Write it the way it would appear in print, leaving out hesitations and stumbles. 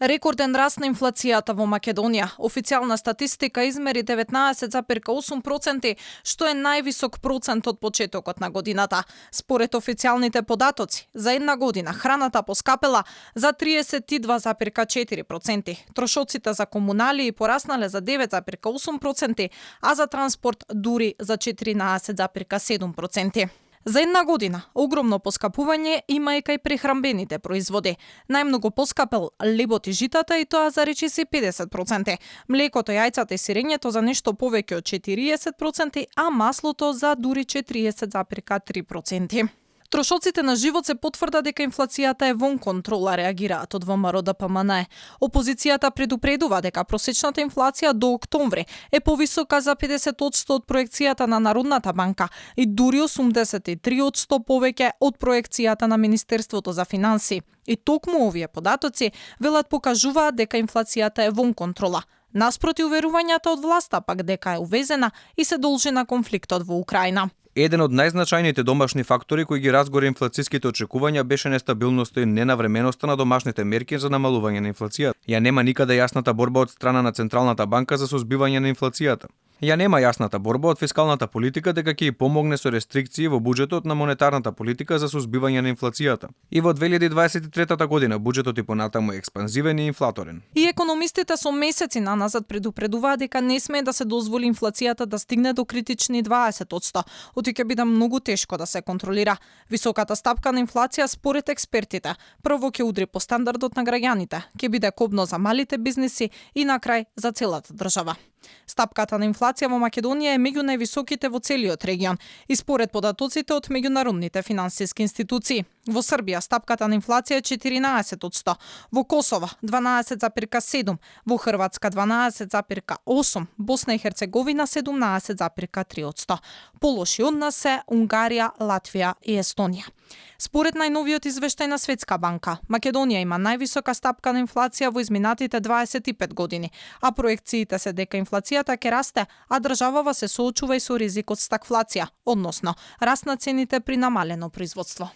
Рекорден раст на инфлацијата во Македонија. Официјална статистика измери 19,8%, што е највисок процент од почетокот на годината. Според официјалните податоци, за една година храната поскапела за 32,4%, трошоците за комуналии пораснале за 9,8%, а за транспорт дури за 14,7%. За една година огромно поскапување има и кај прехранбените производи. Најмногу поскапел лебот и житата, и тоа за речиси 50%. Млекото, јајцата и сирењето за нешто повеќе од 40%, а маслото за дури 40,3%. Трошоците на живот се потврда дека инфлацијата е вон контрола, реагираат од ВМРО ДПМН. Опозицијата предупредува дека просечната инфлација до октомври е повисока за 50% од проекцијата на Народната банка и дури 83% повеќе од проекцијата на Министерството за финансии. И токму овие податоци велат покажуваат дека инфлацијата е вон контрола. Наспроти уверувањата од власта пак дека е увезена и се должи на конфликтот во Украина. Еден од најзначајните домашни фактори кои ги разгори инфлацијските очекувања беше нестабилноста и ненавременоста на домашните мерки за намалување на инфлацијата. Ја нема никаде јасната борба од страна на Централната банка за созбивање на инфлацијата. Ја нема јасната борба од фискалната политика дека ќе ја помогне со рестрикции во буџетот на монетарната политика за созбивање на инфлацијата. И во 2023 година буџетот и понатаму е експанзивен и инфлаторен. И економистите со месеци наназад предупредуваат дека не смее да се дозволи инфлацијата да стигне до критични 20%, оти ќе биде многу тешко да се контролира. Високата стапка на инфлација според експертите прво ќе удри по стандардот на граѓаните, ќе биде кобно за малите бизниси и на крај за целата држава. Стапката на инфлација во Македонија е меѓу највисоките во целиот регион и според податоците од меѓународните финансиски институции. Во Србија стапката на инфлација е 14%, во Косово 12,7%, во Хрватска 12,8%, Босна и Херцеговина 17,3%. Полоши од нас се Унгарија, Латвија и Естонија. Според најновиот извештај на Светска банка, Македонија има највисока стапка на инфлација во изминатите 25 години, а проекциите се дека инфлацијата ќе расте, а државава се соочува и со ризик од стагфлација, односно раст на цените при намалено производство.